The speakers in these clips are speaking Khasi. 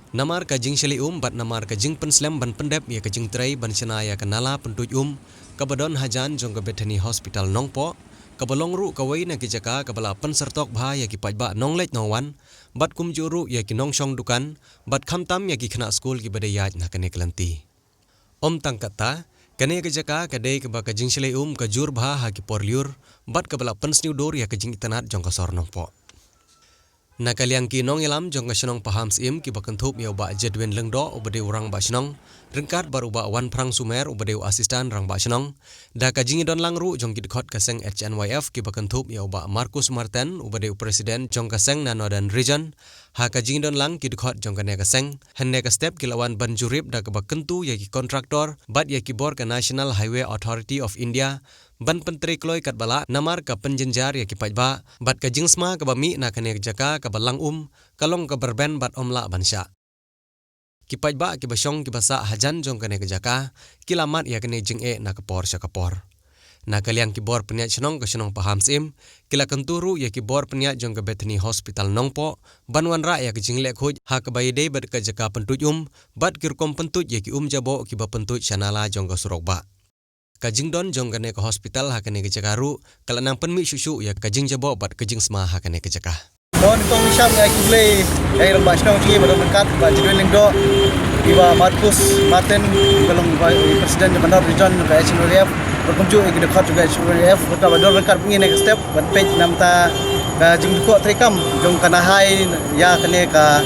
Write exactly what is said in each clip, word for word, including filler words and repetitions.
Namar ka jingshlei um bad namar ka jingpynslem ban pyndep ïa ka jingtrei ban shna ïa ka nala pyntuid um kaba don hajan jong ka Bethany Hospital Nongpoh, kaba long ruh kawei na ki jaka kaba la pynsyrtok bha ïa ki paidbah nongleit nongwan, bad kumjuh ruh ïa ki nongshong dukan, bad khamtam ïa ki khynnah skul kiba dei ïaid na kane ka lynti. Ym tang katta, kane ka jaka ka dei kaba ka jingshlei um ka jur bha ha ki por lyiur, bad kaba la pynsniew dur ïa ka jingitynnad jong ka sor Nongpoh. Na ka liang ki nongïalam jong ka shnong Pahamsyiem kiba kynthup ïa u Bah Jedwin Lyngdoh uba dei u rangbah shnong, ryngkat bad u Bah Wanphrang Sumer uba dei u assistant rangbah shnong, da ka jingdon lang ruh jong ki dkhot ka seng H N Y F kiba kynthup ïa u Bah Marcus Marten uba dei u president jong ka seng na Northern Region, ha ka jingdon lang ki dkhot jong kane ka seng, hynne ka step ki la wan ban jurip da kaba kyntu ïa ki kontraktor bad ïa ki bor ka National Highway Authority of India, ban pyntrei kloi katba lah namar ka pynjynjar ïa ki paidbah, bad ka jingsma kaba mih na kane ka jaka kaba lang um, ka long kaba rben bad ym lah ban shah. Ki paidbah kiba shong kiba sah hajan jong kane ka jaka, ki la mad ïa kane jingeh na ka por sha ka por. Na ka liang ki bor pynïaid shnong ka shnong Pahamsyiem, ki la kyntu ruh ïa ki bor pynïaid jong ka Bethany Hospital Nongpoh, ban wanrah ïa ka jingleh khuid ha kaba ïadei bad ka jaka pyntuid um, bad ki rukom pyntuid ïa ki um jaboh kiba pyntuid sha nala jong ka surok bah. Ka jingdon jong kane ka hospital ha kane ka jaka ruh, ka la nang pynmih shuh shuh ïa ka jingjaboh bad ka jingsma ha kane ka jaka. Don kong sham ïa ki blei, ïa i rangbah shnong jong ngi ba don ryngkat, Bah Jedwin Lyngdoh, i Bah Marcus Marten, ka long ba i president jong ka North Region jong ka H N Y F, ba kumjuh ïa ki dkhot jong ka H N Y F, ba ka ba don ryngkat bad ngi ha kane ka step, ban peit namar ka jingdukok treikam jong ka Nahai ïa kane ka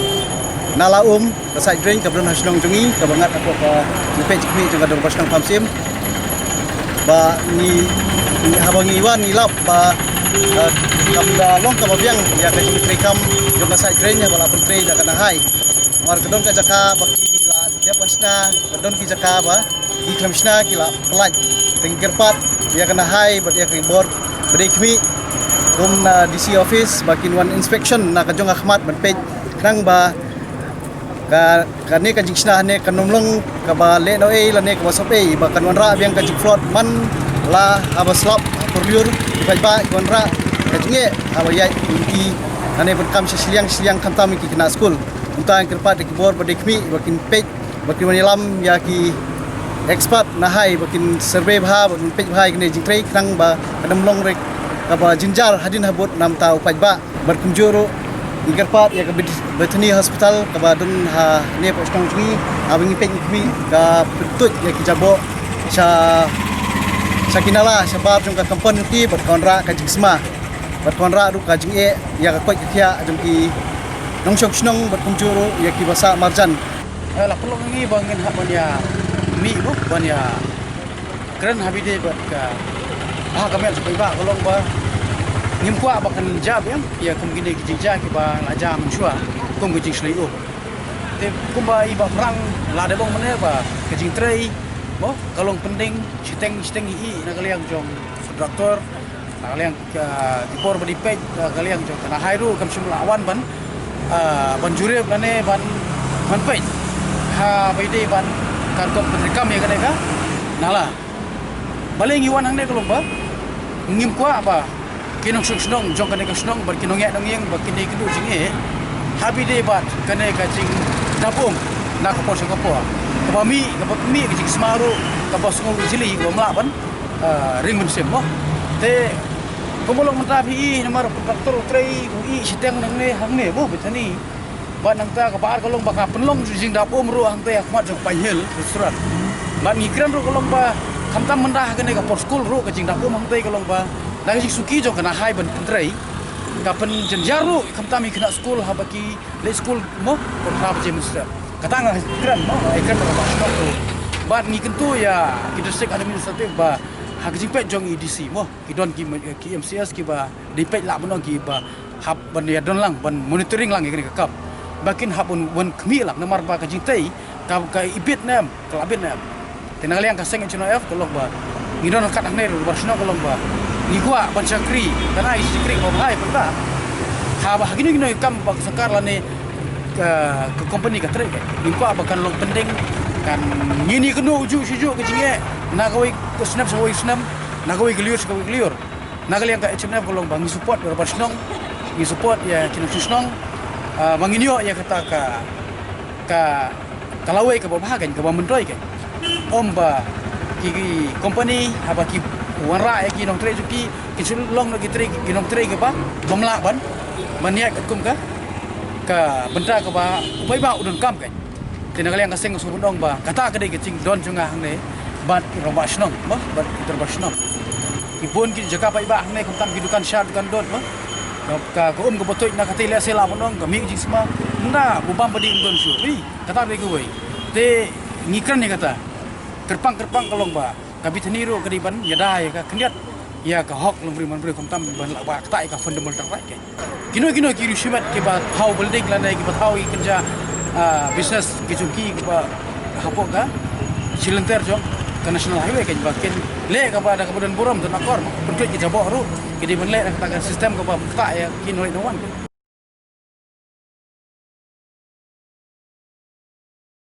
nala um, ka side drain kaba don ha shnong jong ngi, kaba ngat hapoh ka jingpeit jingkhmih jong ka Dorbar Shnong Pahamsyiem. Ba ngi, ngi, haba ngi wan ngi lap ba, eh, kam da long kaba biang ïa ka jingtreikam jong ka side drain ïa ba la pyntrei da ka Nahai. Namar ka don ka jaka ba ki la dep ban shna, ka don ki jaka ba ki khlem shna, ki la pyllait. Te ngi kyrpad ïa ka Nahai bad ïa ka bor ba dei khmih, kum na D C office ba kin wan inspection na ka jong ka khmat ban peit khnang ba ka, kane ka jingshna hangne kan ym long kaba lehnohei lane kaba sopei, ba kan wanrah biang ka jingflot man la haba slap ha por lyiur, ki paidbah ki wanrah ka jingeh haba ïaid lynti lane ban kam sha shiliang shiliang, khamtam ki khynnah skul. Kumta ngi kyrpad ïa ki bor ba dei khmih ba kin peit, ba kin wan ïalam ïa ki expert Nahai ba kin survey bha, ba kin peit bha ïa kane ka jingtrei khnang ba kan ym long ruh kaba jynjar hadien habud namar u paidbah. Bad kumjuh ruh ngi kyrpad ïa ka Beth-, Bethany Hospital kaba don hangne hapoh shnong jong ngi, haba ngi peit ngi khmih ka pyntuid ïa ki jaboh sha, sha ki nala shabar jong ka compound lynti, bad ka wanrah ka jingsma, bad ka wanrah ruh ka jingeh ïa ka koit ka khiah jong ki nongshong shnong, bad kumjuh ruh ïa kiba sah marjan. Eh, la pynlong ngi ba ngin hap ban ïa mih ruh ban ïa kren ha bynta bad ka, ha ka met jong u paidbah, ka long ba ngim kwah ba kan jia biang ïa kum kine ki jingjia kiba la jia mynshuwa, kum ka jingshlei um. Te kumba i Bah Phrang la da ong mynne ba ka jingtrei mo ka long pending shiteng shiteng hi na ka liang jong kontraktor, na ka liang ka, ki por ba dei peit, ah, ka liang jong ka Nahai ruh kam shym la wan ban, ah, ban jurip lane ban, ban peit ha ba ïadei bad ka rukom pyntreikam ïa kane ka nala. Balei ngi wan hangne ka long ba ngim kwah ba ki nongshong shnong jong kane ka shnong bad ki nongeh nongïeng bad kine ki duh jingeh ha ba ïadei bad kane ka jingdap um na ka por sha ka por, kaba mih, kaba mih ka jingsma ruh kaba sngew jylliew, kaba ym lah ban, ah, ring mynsiem mo. Te kumba long mynta phi i namar u kontraktor u trei u i shiteng nangne hangne mo Bethany. Bad nangta kaba ar ka long ba ka pynlong jingdap um ruh hangtei ha khmat jong Pine Hill Restaurant. Bad ngi kren ruh ka long ba khamtam mynta ha kane ka por skul ruh ka jingdap um hangtei ka long ba na ka jingsuki jong ka Nahai ban pyntrei, ka pynjynjar ruh khamtam ïa ki khynnah skul haba ki leit skul mo por phra baje mynstep. Kata nga kren mo, nga kren ba ka ba shnong ruh. Bad ngi kyntu ïa ki district administrative ba ha ka jingpeit jong i D C mo, ki don ki, ki M C S kiba dei peit lah ban ong kiba hap ban ïa don lang ban monitoring lang ïa kane ka kam. Ba kin hap ban wan khmih lang namar ba ka jingtei ka, ka ibit ne em, ka la bit ne em. Te na ka liang ka seng H N Y F ka long ba ngi don kat hangne ruh ba shnong ka long ba ngi kwah ban shakri, ka na i shakri ba bhai pynta. Haba ha kino kino kam ba ka sorkar lane ka, ka company ka trei ka, ngi kwah ba kan long pending, kan ngin ïa kynnoh ujuh shuh ujuh ka jingeh na kawei ka snem sha kawei ka snem, na kawei ka lyiur sha kawei ka lyiur. Na ka liang ka H N Y F ka long ba ngi support ïa u rangbah shnong, ngi support ïa ki nongshong shnong, ah, ba ngin ïoh ïa kata ka Ka, ka lawei kaba bha kein, kaba myntoi kein. Ym ba ki, ki company haba ki wanrah ïa ki nongtrei jong ki, ki shu long na ki trei, ki nongtrei kaba bym lah ban, ban ïaid katkum ka, ka bynta kaba u paidbah u donkam kein. Te na ka liang ka seng ka sngewbha ban ong ba kata ka dei ka jingdon jong nga hangne bad ki rangbah shnong, mo, bad ki dorbar shnong. Ki bun ki jaka paidbah hangne, khamtam ki dukan shad, dukan dud, mo. Ka, ka, ka um kaba tuid na katei lehse lah ban ong ka mih jingsma. Nga, u bam ba dei um don shuh. Ei, kata dei kawei. Te ngi kren ïa kata. Kyrpang kyrpang ka long ba ka Bethany ruh ka dei ban ïada ïa ka khyndiat ïa ka hok longbriew manbriew, khamtam ban lah ba kata ïa ka fundamental right kein. Kino kino ki riew shimet kiba thaw building lane kiba thaw ïa ki kynja, ah, business ki jong ki kiba hapoh ka shilynter jong ka National Highway kein, ba kin leh kaba da kaba don burom, don akor, pynkuid ki jaboh ruh ki dei ban leh na kata ka system kaba ktah ïa ki nongrim nongwan.